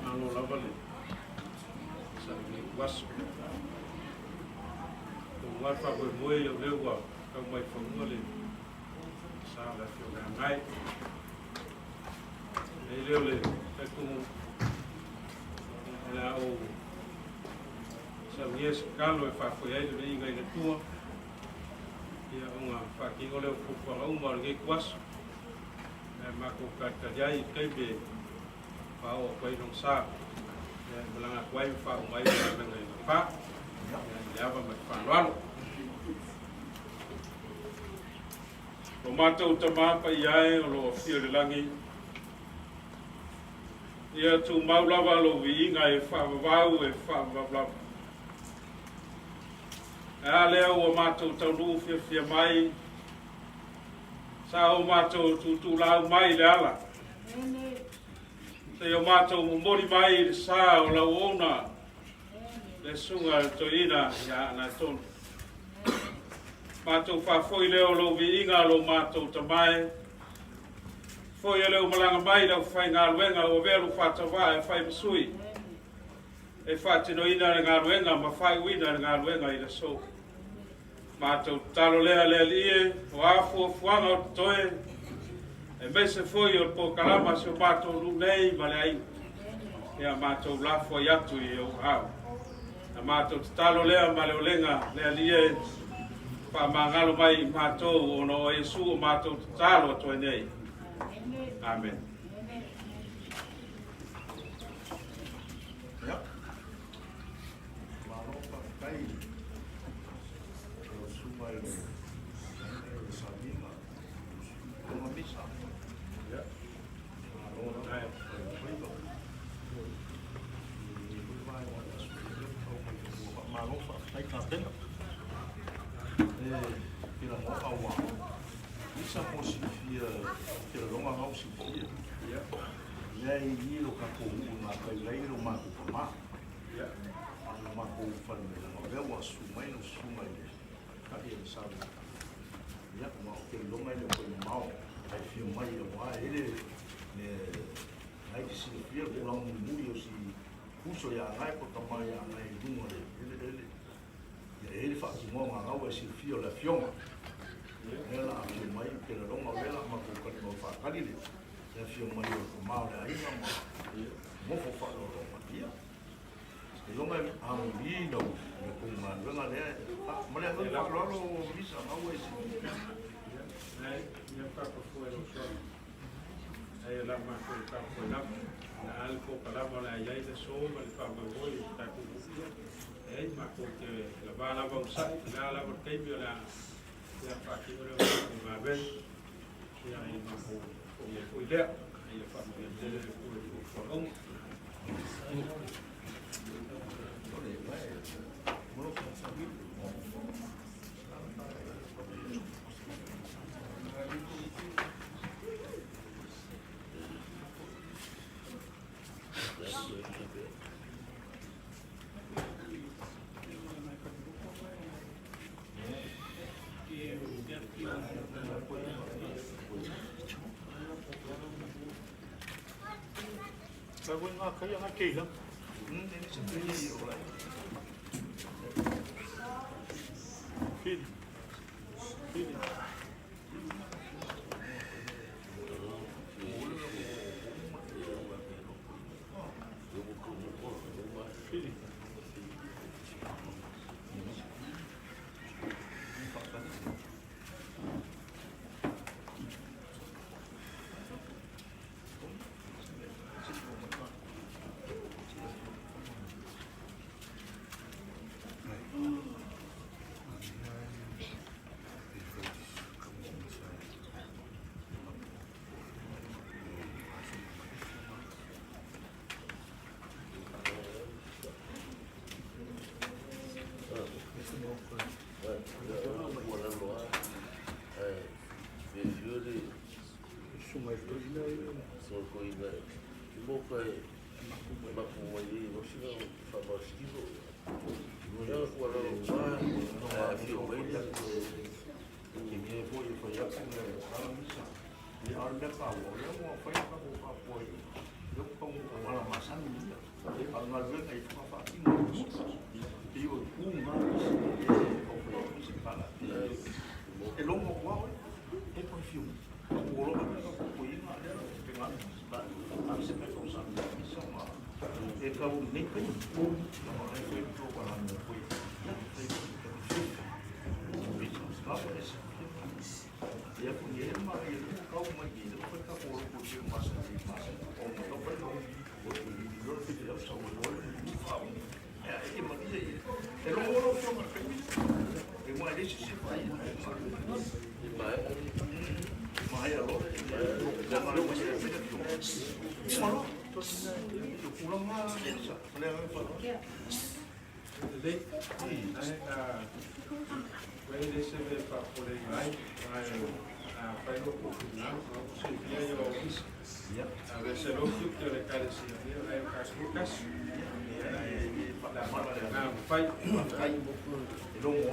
Malo lava le sa lenei aso. Ua lava faamoemoe o lea ua tau mai fanua le sa o le Afioga ia Gae. Nei lea o le talitonuga o le a ou saunia se tatalo e faafoe ai le viiga i le Atua, ia ona faatino lea o fuafuaga uma o lenei ituaso. E matou talitali ai i le taimi e faaoo atu ai lona sa, e malaga atu ai ma faauma ai le galuega i Lepa, i le ava ma le faaaloalo. O matou tama paia e o lo o afio i le lagi, ia tumau lava lou viiga e faavavau e faavavau. Ae a lea ua matou taunuu fiafia mai, sa o matou tuutuulau mai i le ala, seia o matou momoli mai i le sa o lau auauna, le susuga i le toeaina ia Anaetonu. Matou faafoi lea o lou viiga, lo matou Tama e, foi e leu malaga mai le aufaigaluega ua avea lou faatauva e fai ma sui e faatinoina le galuega ma faaiuina le galuega i le aso. Matou tatalo lea le Alii e, o a fuafuaga o totoe, aemaise foi o le polokalama a si o matou nuu nei ma le aiga, ia matou lafoai atu i ou aao. Na matou tatalo lea ma le olega le Alii e, faamagalo mai i matou ona o Iesu o matou tatalo atu ai nei. Amen. Ia. Malo faafetai i lau susuga i le Saliga, Tonga Misa. Ia. Malo lava faifaiva. I lenei foi vaega o le aso, lea ua tau mai fanua. Malo faafetai tapena. E pila mo aua. Misa mo silafia te laloga ngau silafia. Ia. Lea e i lo tatou nuu na tai lai lo matou tama. A o matou fale mai leaga o lea ua susu mai lau susuga i le Taitai o le Sa. Ia, ma o te longa ile ko mao ai fio mai e wa ele le ai te silafia le tulaga mulimuli o si uso ia agai po tama ia agai i luga o le eleele. Ia e i ai le faatinoga a gau e silafia o le afioga. Lea la afio mai ou te lagona o lea la matou tali mau faatali le afio mai o le tama o le aiga ma nofo faaaloalo. Ia, Iloga e amuli lau le kou galuega lea ma le agaga faaaloalo Misa gaua e silafia. Leai, ia faapafua e lau Afioga. Ai o le a matou taumafai lava. O le a le polokalama o le a i ai le aso ma le faamoemoe i le tatou nuu. Leai, matou te lava lava onosai, o le a lava le taimi o le a faatino lea o le matou galuega. Ia, i le matou foi ai foi lea. Ia faamanuia tele le Atua i le fuafuaga. Mea foi e fai atu le ala misa. Ia, a o le mea taua, o lea ua fai le tatou tapuaiga, lea ua tau auala masani ia. A o le galuega e faatino e pei o itu na e tau fai atu ai se tala. E logo atu lava oe, e toe fiu mai. Ua logo le tapuaiga lea pe na o se mea tau misa ma e tau nei taimi. Ona e fai le polokalame foi, ia, fai foi Lelei, ae ua i ai le isi mea e faapopoleina ai, a fai lou finagalo, o la ua silafia ia o ofisa. A aveese loa tiute o le Ekalesia, ia o la e o tatou tasi. Ia, ae o le a faapena ona fai. Ia, lelei.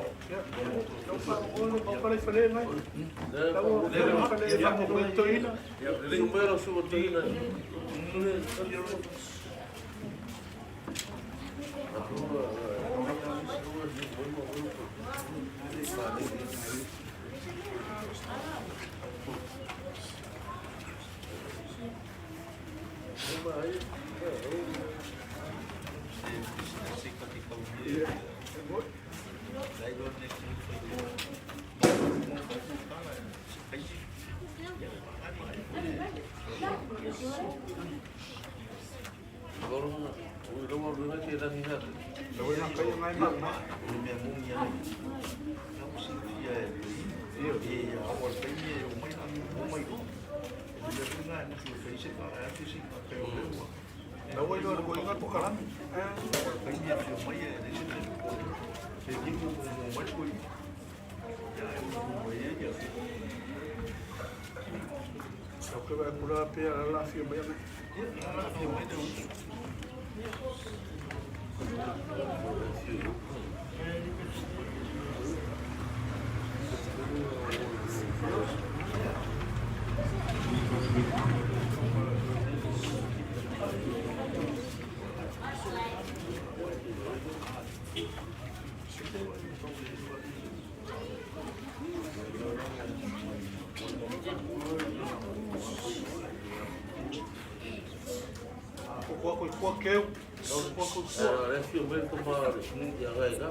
Kua koi kua keu. Kua koi kua. Le fio me to ma ia gai ga.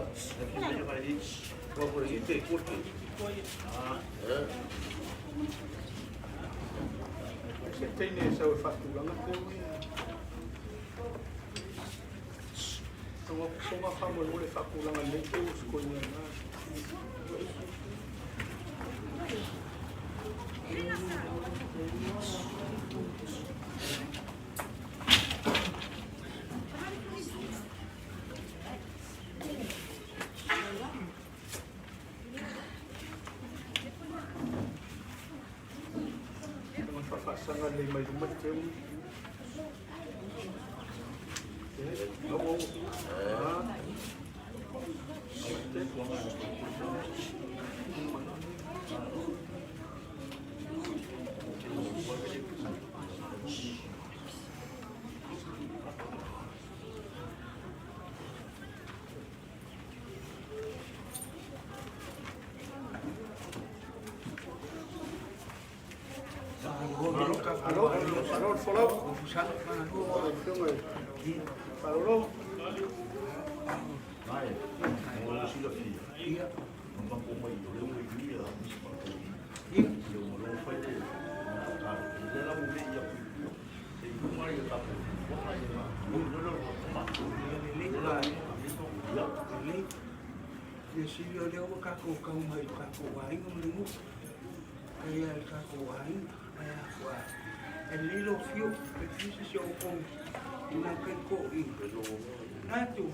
Kua koi i te kurti. Eh. Se teine e sau e whaatulanga teu ia. Tonga songa wha mo le whaatulanga nei teu usko i ngā. Tonga whawhasanga nei mai ruma teu. Au au. Ah. Alo, alo, folau. Alo. Mai, mo le silafia. Ma ko mai o le ui ia misi pa ko. Ia mo lo fai le. Ta le la mo ia ku. E i mai ia ta ko. Ko mai ia. Mo lo lo ma. Le la Ia. le ia si o le o ka ko ka mai ka ko wa inga mo le ia ka ko wa inga ia wa e le lo fio e fi se o ko ina kai ko i na tu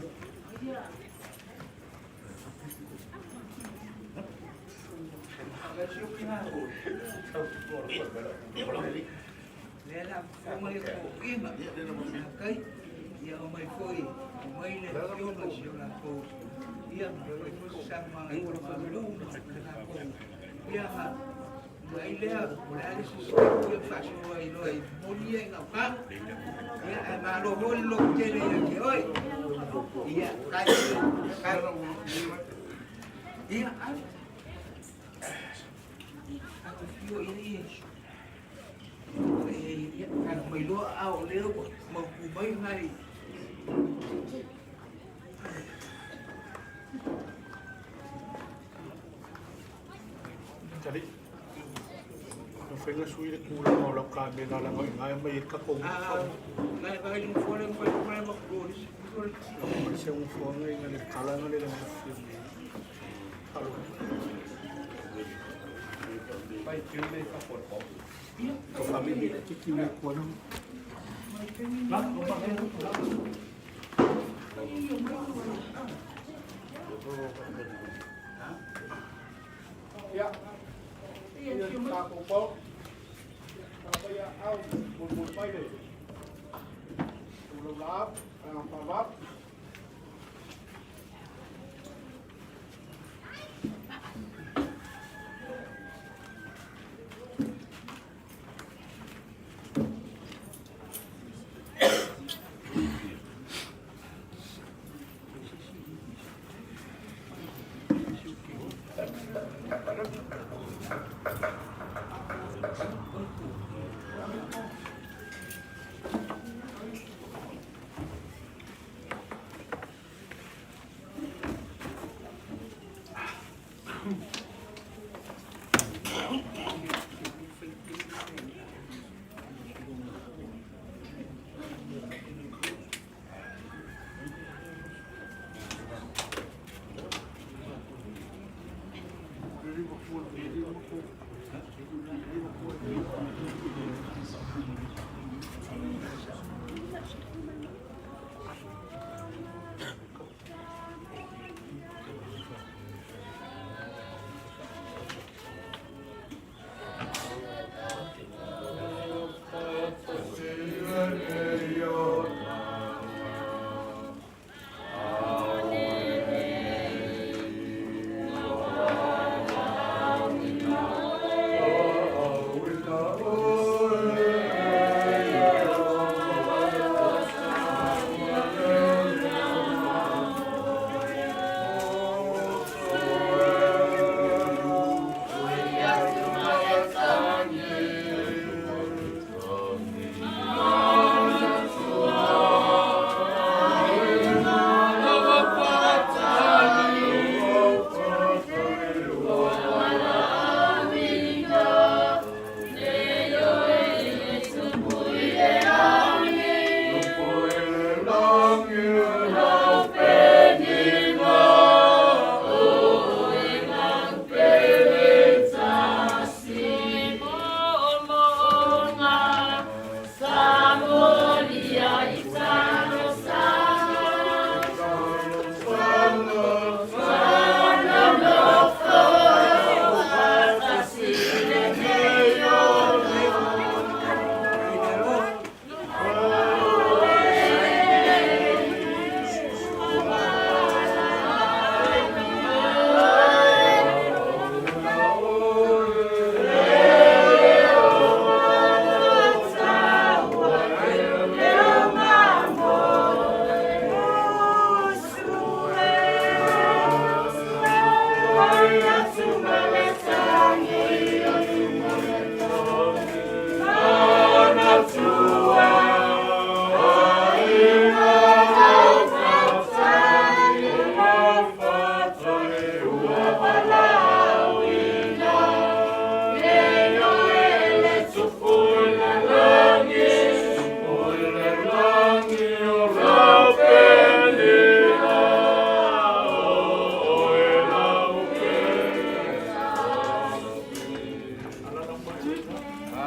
le la fo mai ko inga kai ia o mai foi o mai le fio ma si o la ko ia ma foi sa ma ma lu ma le la ko ia ma mai lea o le ale sisi ia faasoa i loa i moli ai ngau ka ia ae malo foi le lotele ia te oe ia kai kai ia a a fio ia ia ia kana mai loa a o lea ua maupu mai nai. Tali. No whainga sui le kūlanga o lau kāmera langa i ngai mai e kako A ngai vai le fole mai mai ma ko ni mo se un fuanga i ngā le kalanga le langa fio me. Alo. Ka whamimi le tiki me kua no. Ia. Ia tā kō pau. Tā pai au, mo mo pai le. Ulau lap, pa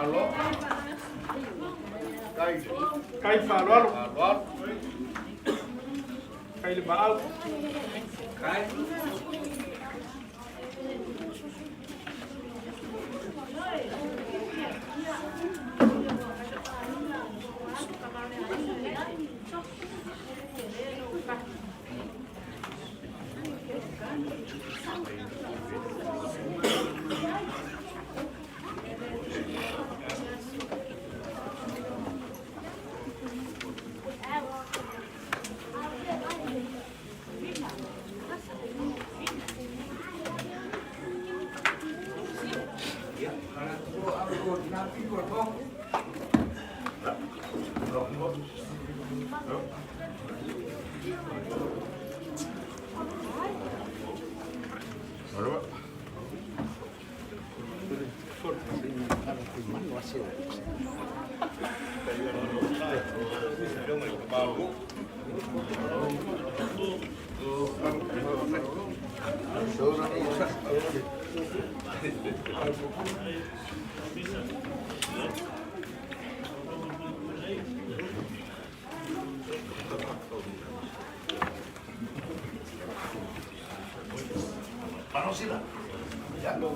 Malo. Kai faaaloalo. Kai le maau. Kai. Ia, o au o na piko o. Panosila. Ia, lo.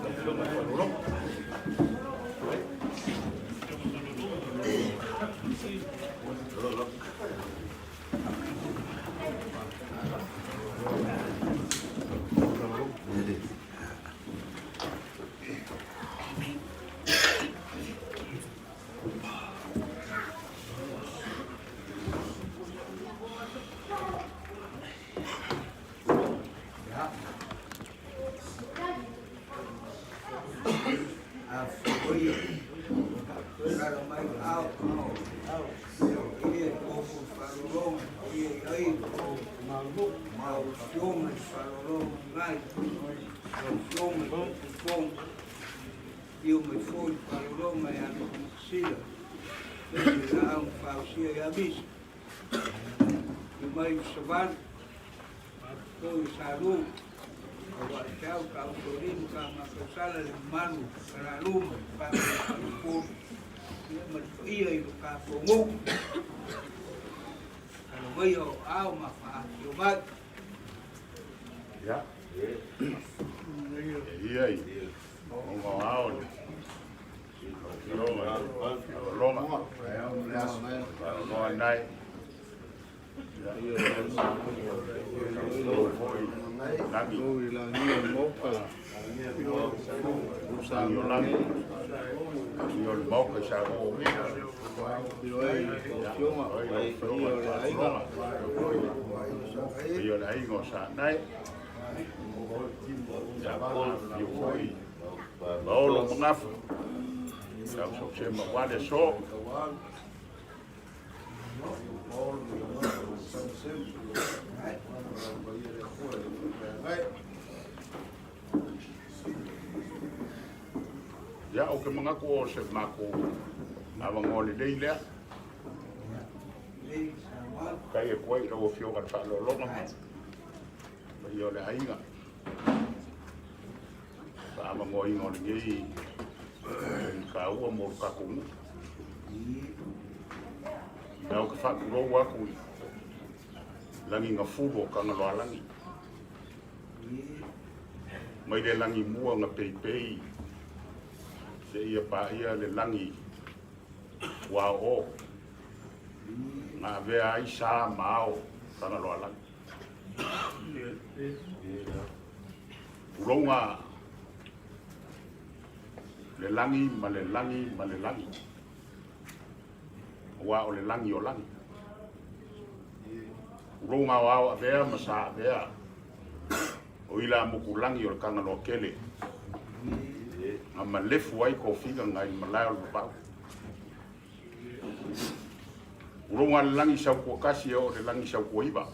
Ia. A foi. Kala mai au au au. Ia o fu faalologa ia ai ma o fioga i faalologa mai. O fioga i fofoga. Ia mai foi faalologa ia sila. Le la au fausia ia misi. Ia mai savali. O i salu. O wa tau ka utorin ka makasala le manu ka la luma pa ko ia ma ia i ka fongo. Ka lo mai o au ma fa o mai. Ia. Ia i. O ngā ao le. Roma. Roma. Roma nai. Lagi. Lagi o lagi. I o le maoka sa o. I o le aiga o sa nai. Ia, i o foi. Maolo magafa. Sau sau se ma wale so. Ia, o ke mangaku o se mako avangoa lelei lea. Le sa wa. Kai e koe i lau afioga le faaaloaloga ma paia o le aiga. Faaavagoaina o lenei taua mo le tatou nuu. Ia ou te faatulou atu i lagi gafulu o Tagaloalagi. Mai le lagi mua na peipei seia paia le lagi ua o na avea ai sa ma ao Tagaloalagi. Tuloga le lagi ma le lagi ma le lagi. Aua o le lagi o lagi. Tuloga o ao avea ma sa avea. O ila mukulagi o le Tagaloa kele. Na malefu ai kofiga ngai malae o le vavau. Tuloga le lagi saukua kasi e o le lagi saukua iva.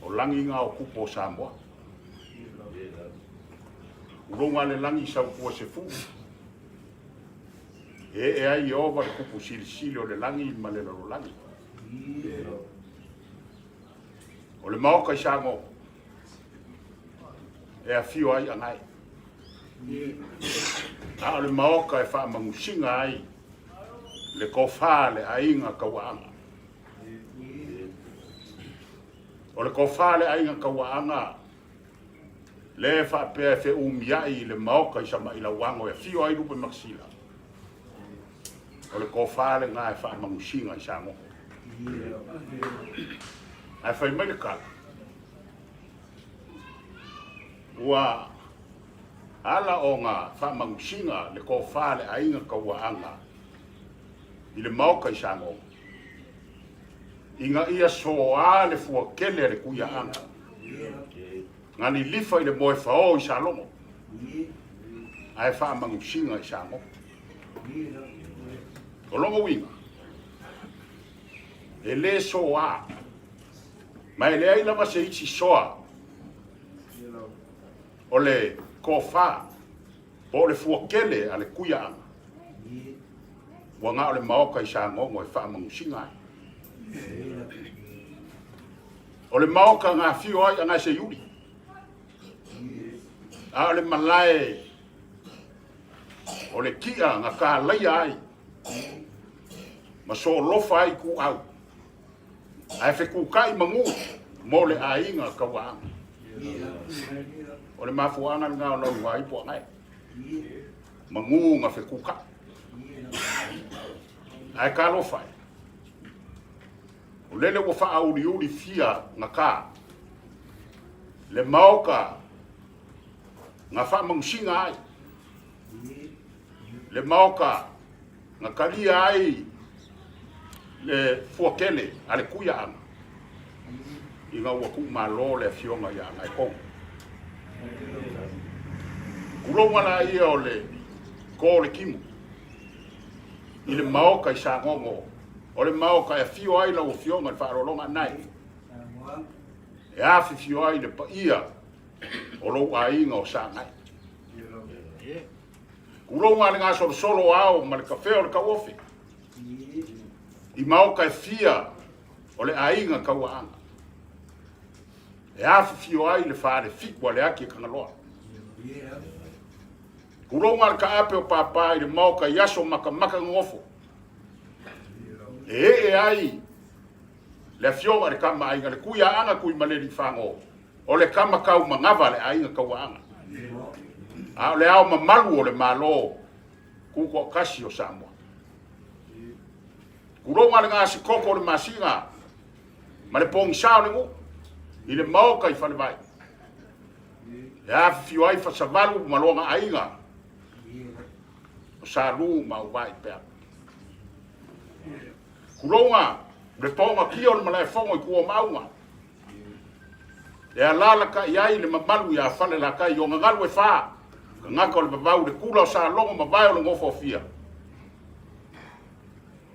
O lagi ngā o kupo o Samoa. Tuloga le lagi saukua se fu. E e ai ova le kupu silisili o le lagi ma le lalolagi. O le maoka i Sago e afio ai agae. A o le maoka e faamagusiga ai le tofa a le aiga Tauaanga. O le tofa a le aiga Tauaanga lea e faapea e feumiai i le maoka i Samailauago e afio ai Lupe Makasila, o le tofa lena e faamagusiga i Samoa. Ae fai mai le tala, ua ala ona faamagusiga le tofa a le aiga Tauaanga i le maoka i Samoa, ina ia soa le fuatele a le Tuiaaga na lilifa i le moe fao i Salogo ae faamagusiga i Samoa. O lona uiga, e le soa, ma e leai lava se isi soa o le tofa po o le fuatele a le Tuiaaga ua na o le maoka i Sagogo e faamanusiga ai. O le maoka na afio ai Agaeseiuli, a o le malae o le tia na kalaia ai ma soolofa ai ituau ae fetutai manu mo le aiga Tauaaga. O le mafuaaga lena o lau igoa ipo Agae, manu na fetutai. Ae talofa e, o lele ua faauliuli fia gata le maoka na faamanusiga ai, le maoka na talia ai le fuatele a le Tuiaaga ina ua tuumalo le afioga ia Agaetonu. Tulouna la ia o le ko o le timu i le maoka i Sagogo, o le maoka e afio ai lau afioga i le faaaloaloga Anae, e afifio ai le paia o lou aiga o Sagai. Tulouna le gasolosolo o ao ma le kafea o le tauofe i maoka e fia o le aiga Tauaaga e afifio ai le falefitu a le ati e Tagaloa. Tulouna le taape o pāpā i le maoka i aso makamaka nonofo e ee ai le afioga i le tama aiga le Tuiaaga Tuimaleliifago o le tama tau manava a le aiga Tauaaga, a o le ao mamalu o le Malo Tutoatasi o Samoa. Tulouna le gasikoko o le masina ma le pogisa o le nuu i le maoka i Falevai e afifio ai Fasavalu ma lona aiga o Salu ma Auvai Peau. Tulouna le poogatia o le malaefono i Tuomauga e alalatai ai le mamalu ia Falelatai i ona galu e fa, tagata o le vavau, le tula o Salogo ma vae o le Nofoafia.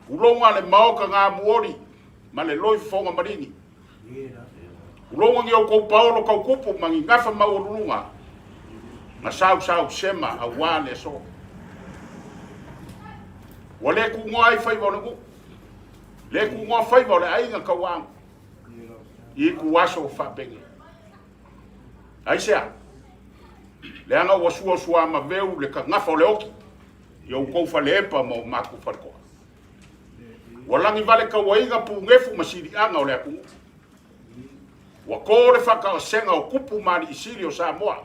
Tulouna le maota gamuoli ma le loi fofoga maligi. Tulouna ni outou paolo tautupu ma ni gafa maualuluga na sausau sema aua le aso. Ua le tunoa ai faiva o le nuu, le tunoa faiva o le aiga tauaga. I ituaso faapenei. Aisea? Leaga ua suasuamaveu le kagafa o le oki i outou faleepa ma o matou faletoa. Ua lagivale tauaiga punefu ma siliaga o le atunuu. Ua to le faataosega o tupu ma alii sili o Samoa.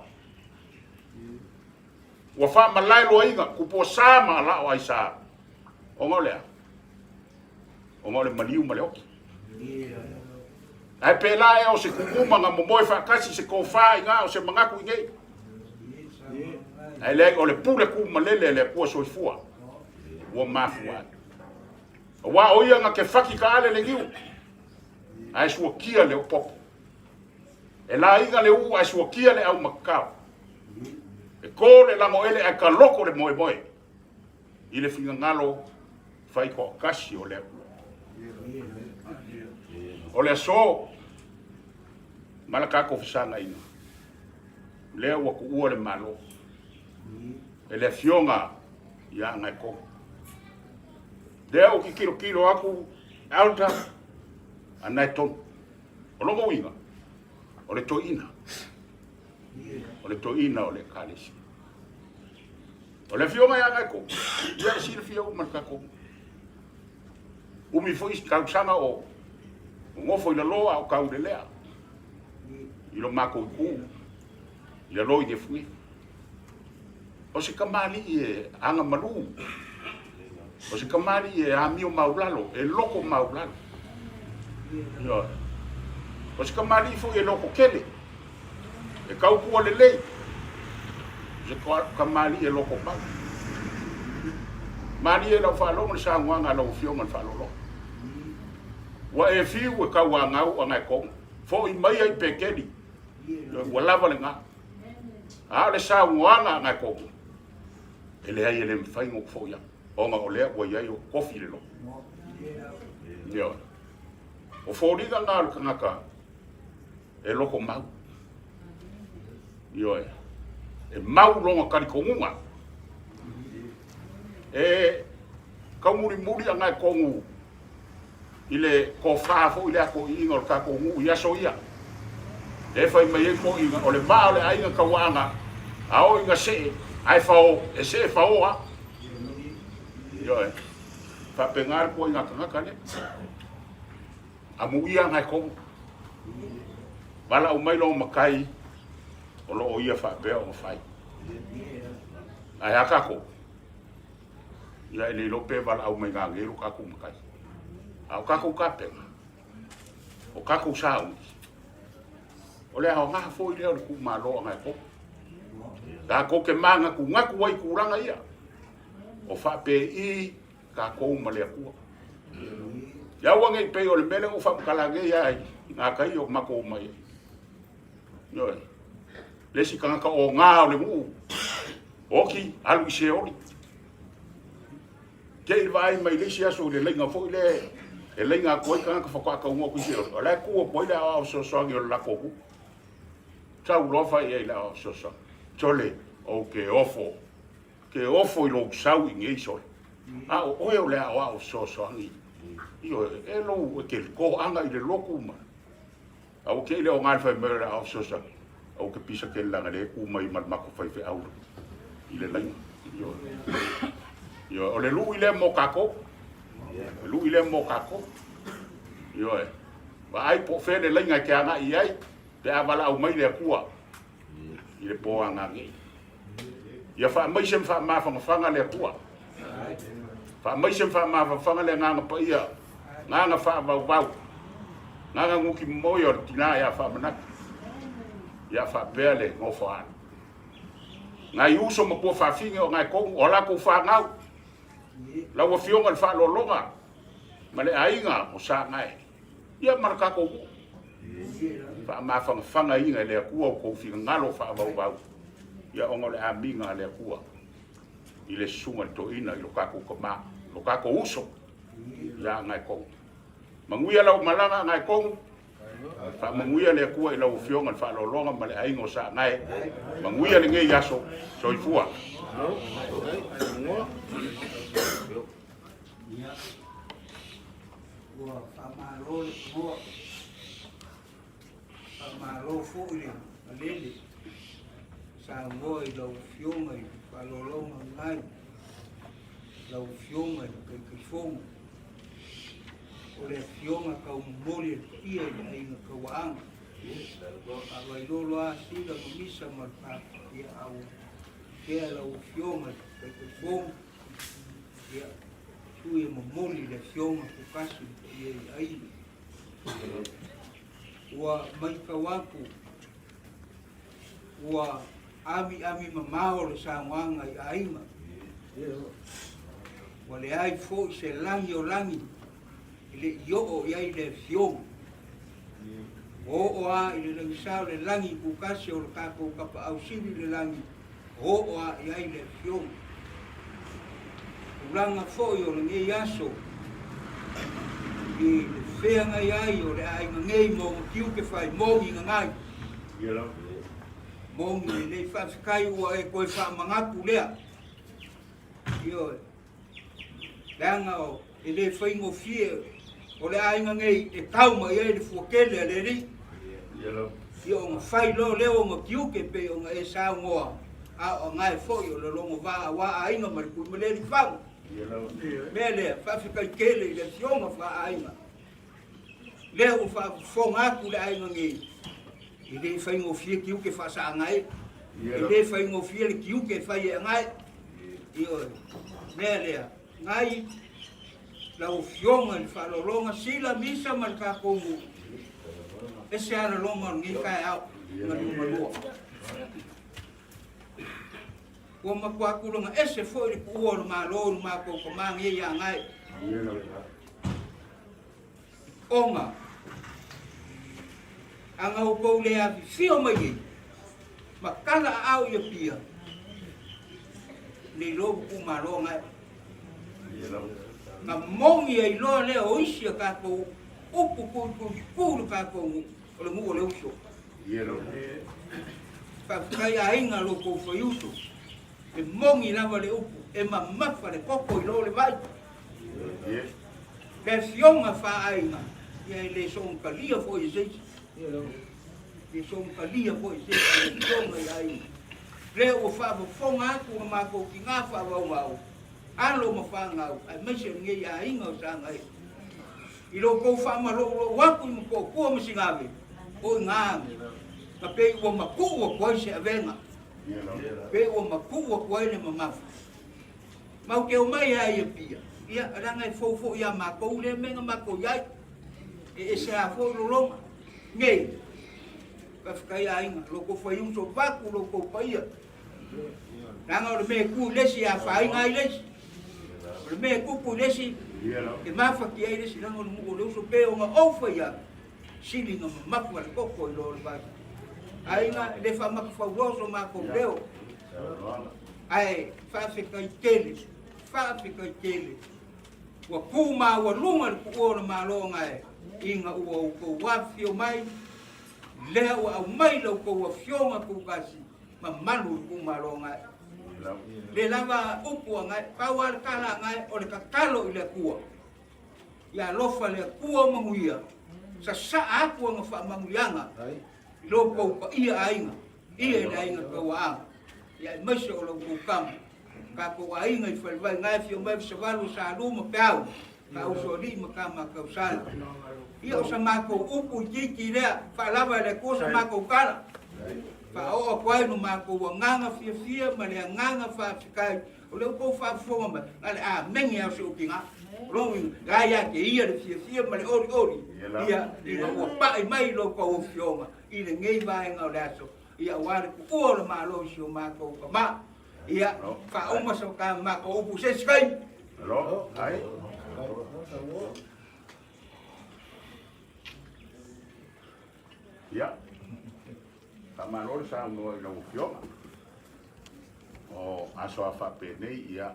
Ua faamalae loaiga Tupuasa ma Alao Aisa. Ona o le a? Ona o le maliu ma le oki. Ae pēlā ea o se kuguma na momoe faatasi se tofa i gā o se manatu i nei. Ae leai o le pule kū malele a le Atua soifua ua mafua ai. Aua o ia na te faki ka ale le niu, ae suakia le opopo. E laiga le uu ae suakia le au makakao. E kō le lagoele ae kaloko le moemoe i le finagalo fai toatasi o le Atua. O le aso ma le tatou fesagaina, lea ua tuua le Malo e le afioga ia Agaetonu. Lea ou te tilotilo atu Elder Anaetonu. O lona uiga, o le toeaina, o le toeaina o le Ekalesia. O le afioga ia Gaeko, ia e silafia uma le tatou. Umi foi tausaga o nofo i lalo a o taulelea i lo matou itu i lalo i Nefunefu. O se kamali'i e agamalu, o se kamali'i e amio maulalo, e loko maulalo. Ioe. O se kamali'i foi e loko tele, e tautua lelei, o se kamali'i e loko mau. Malie lau faalogo le saunoaga a lau Afioga i le Faaaloaloga. Ua e fiu e tauanau a Gaetoga, foi maia i Peteli, ua lava lena. A o le saunoaga a Gaetoga, e leai e le mafai ona ou foi atu, ona o lea ua i ai ou tofi i le loto. Ioe. O foliga na o le tagata e loko mau. Ioe. E mau lona talitonuga. E taumulimuli a Gaetonu i le tofa foi le atoiiga o le tatou nuu i aso ia. E fai mai ai toiiga, o le vaa o le aiga tauaaga, a oo ina see, ae fao, e see fao lava. Ioe. Faapena le toaiga tagata lea. Amuia Gaetonu. Valaau mai lona matai o lo o ia faapea ona fai. Ae a tatou? Ia e le iloa pe valaau mai ngā ngelu tatou matai. A o tatou tapena, o tatou sauni, o le aoga foi lea o le tuumalo a Gaetonu. Tatou te manatunatu ai i tulaga ia, o faapei tatou ma le Atua. Ia aua nei pei o le mea lea na ou faamatala nei lava i gatai o matou omai ai. Ioe. Le isi tagata oga o le nuu, oti, alu i Seoli. Te i vaai mai le isi aso i le laina foi lea e laina atu ai tagata faatoa taunuu atu i Seoli. O la e tu atu ai le aoao fesoasoani o le latou nuu. Sau loa fai i ai le aoao fesoasoani. Sole, ou te ofo. Te ofo i lou sau i nei sole. A o oe o le aoao fesoasoani. Ioe, e lou, e te toaga i le lotu ma. A ua te i le oga le fai mai o le aoao fesoasoani. Aua te pisa tele leaga lea e tu mai ma le matou faifeau i le laina. Ioe. Ioe, o le lui lea mo tatou. O le lui lea mo tatou. Ioe. Vaai po o fea le laina e te agai i ai pe a valaau mai le Atua i le po aga nei. Ia faamaise ma faamafanafana le Atua. Faamaise ma faamafanafana le Agaga Paia, agaga faavauvau, agaga nuti momoe o le tina ia faamanatu. Ia faapea le nofoaalo. Nai uso ma pua faafine o nai tonu, o latou fanau, lau Afioga i le Faaaloaloga ma le aiga o Sagae, ia ma le tatou nuu. Faamafanafanaina e le Atua o tou finagalo faavauvau, ia ona o le amiga a le Atua i le susuga i le toeaina i lo tatou tama, lo tatou uso ia Agaetonu. Manuia lau malaga Agaetonu, faamanuia le Atua i lau Afioga i le Faaaloaloga ma le aiga o Saanae. Manuia lenei aso. Soifua. Ua faamalo le Noa, faamalo foi le malele saunoa i lau Afioga i le faaaloaloga mai, lau Afioga i le Taitaifono, o le Afioga taumomoli e le paia i le aiga Tauaana. Faavailolo lava Sila ma Misa ma le Papa, ia a ua tea lau Afioga i le Taitaifono, Ia, tui e momoli le Afioga Kukasi i le paia i aiga. Ua maitau atu, ua amiami mamao le saunoaga i aiga. Ua leai foi se lagi o lagi e le i oo i ai le Afioga. Ua oo lava i le lagisa o le lagi Kukasi o le tatou Tapaau Sili i le lagi, oo a i ai le Afioga. Tulaga foi o lenei aso i le feagai ai o le aiga nei ma ona tiute fai moni gagai. Moni lenei faafetai ua e toe faamanatu lea. Ioe. Leaga o e le faigofie o le aiga nei e tau mai ai le fuatele a le Alii. Ia ona fai loa lea o ona tiute pei ona e saunoa. A o agae foi o le logo va aua aiga ma le Tuimalealiifano. Mea lea, faafetai tele i le afioga faaaiga. Lea ua faafofoga atu le aiga nei, e le faigofie tiute faasaagae, e le faigofie le tiute e fai e agae. Ioe, mea lea, nai lau afioga i le faaaloaloga, sila misa ma le tatou nuu, ese alaloga o lenei taeao, malumalua. Ua matua tulaga ese foi le tuua o le Malo i le matou tama nei ia Gae. Ona a na outou le afifio mai nei ma tala aao i Apia, nei loa ua tuumalo Gae. Na moni ai loa lea o isi a tatou upu tuituitu le tatou nuu, o le nuu o le uso. Faafetai aiga lo tou faiuso, e moni lava le upu, e mamafa le koko i lo le vai. Le afioga faaaiga, ia e le soonatalia foi e se isi. Le soonatalia foi e se isi le afioga i aiga. Lea ua faafofoga atu na matou tina faavaumau, alo ma fanau, aemaise o lenei aiga o Sagae. I lo tou faamaloulou atu i Motootua ma Sigave, o i ina na pei ua matuu atu ai se avega, pei ua matuu atu ai le mamafa. Matou te omai lava i Apia, ia, leaga e fou foi ia matou lea mea na matou i ai. E ese lava foi lologa. Nei, faafetai aiga, lo tou faiuso vaku lo tou paia. Leaga o le mea e tu i le isi e afaina ai le isi. O le mea e tupu i le isi e mafatia ai le isi, leaga o le nuu o le uso pe ona ou fai atu, sili na mamafa le koko i lo le vai. Aiga, e le faamatafauloa so matou leo, ae faafetai tele, faafetai tele. Ua tu maualuga le tuua o le Malo gae, ina ua outou afifio mai, lea ua aumai la outou afioga tutasi mamalu i itumalo gae. Le lava upu a gae, pau lava le tala a gae, o le tatalo i le Atua. Ia alofa le Atua o manuia, sasaa atu ana faamanuiaga i lo outou paia aiga, ia i le aiga tauaaga, ia aemaise o la outou tama, tatou aiga i Falevai gae afio mai Savalu, Salu ma Peau, ka usoalii ma tama tausala. Ia o sa matou upu itiiti lea, faalava e le Atua sa matou tala. Faaoo atu ai no matou agaga fiafia ma le agaga faafetai o lea ua tou faafofoga mai, na le amene lava o si ou tina. O lona uiga, la ia te ia le fiafia ma le olioli, ia, ina ua pai mai lo tou afioga i lenei vaega o le aso, ia aua le tuua o le Malo i si o matou tama. Ia, faauma sa matou upu i se isi taimi. Alo, ai. Ia, faamalo le saunoa i lau Afioga. O aso a faapenei, ia,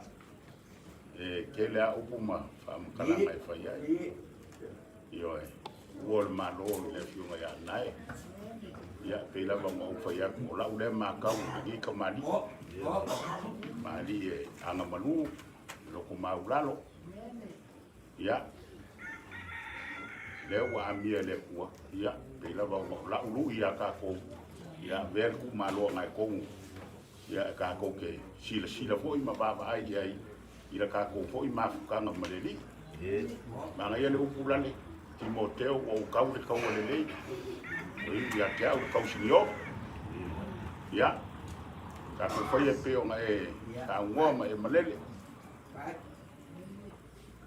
e tele a upu ma faamatalaga e fai ai. Ioe, ua le Malo i le Afioga ia Nae. Ia, pei lava ona ou fai atu, o lau lea matau i lenei kamali'i. Kamali'i e agamalu, e lotomaulalo. Ia, lea ua amia e le Atua, ia, pei lava ona o lau lui ia tatou, ia avea le tuumalo agaetonu, ia, e tatou te silasila foi ma vaavaai i ai i la tatou foi mafutaga ma le Alii. Manaia le upu lale, Timoteo, ua ou tau le taua lelei, ua iu ia te au le tausinio. Ia, tatou faia pei ona e saunoa ma e malele.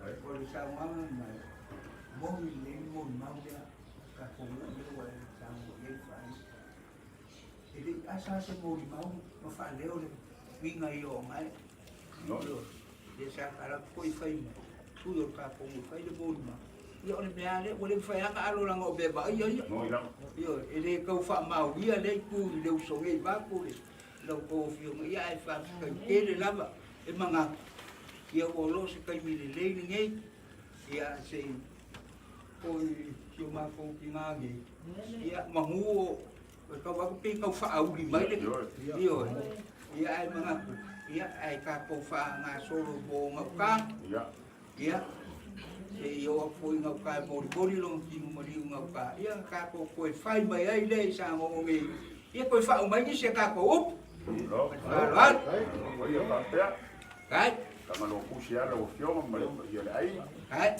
O le saunoaga mai, moni lelei le molimau lea, tatou nuu lea ua e saunoa i ai faaiu. E le i asa se molimau ma faaleo le uiga ia o gae. No. Le sa kala foi fai mai, sui o le tatou nuu fai le molimau. Ia o le mea lea, ua le mafai lava ona alo leaga o mea vaaia ia. Ioe, e le tau faamaonia lea itu i le uso nei vaeatu le lau tou afioga, ia ae faafetai tele lava e manatu, ia ua loa se taimi lelei lenei, ia se i foi si o matou tina nei, ia manu o e tau atu pei tau faaauli mai le ioe, ia ae manatu, ia ae tatou faagasolo mo gauta, ia se i oo atu foi i gauta e molimoli lona tino maliu i gauta, ia tatou toe fai mai ai lea i Samoa nei, ia toe faauma ai nisi a tatou upu. Lo. Fa'aloalo. O ia faapea. Ai. Tagalopusi a lau afioga ma le paia o le aiga. Ai.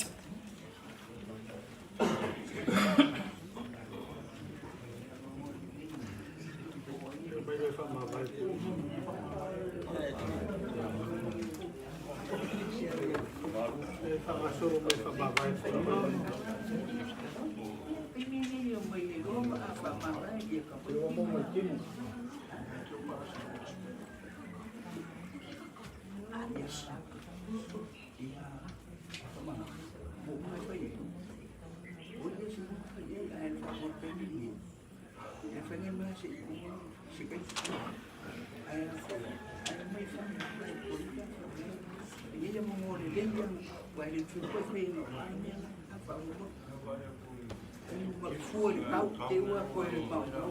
Fua le pau te ua koe le pau pau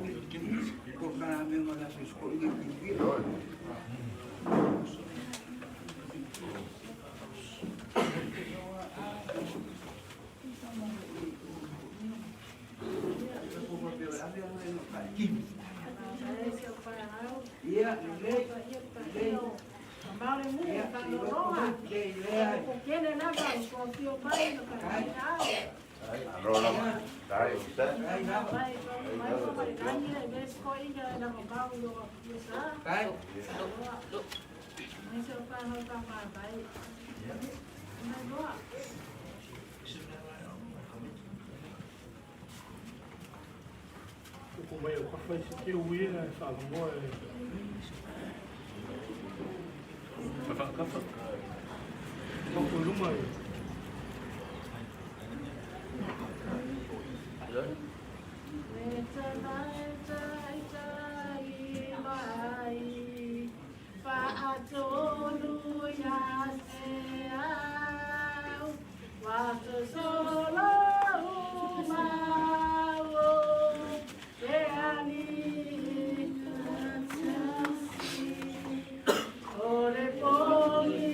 ko kana me ma la se sko i ki Ia, lelei, lelei. Ia, Alo lava. Dai. Kai. Ko mai o ka fai se te ui na e whaangoa e. Whawhakafa. Mako luma e. Ole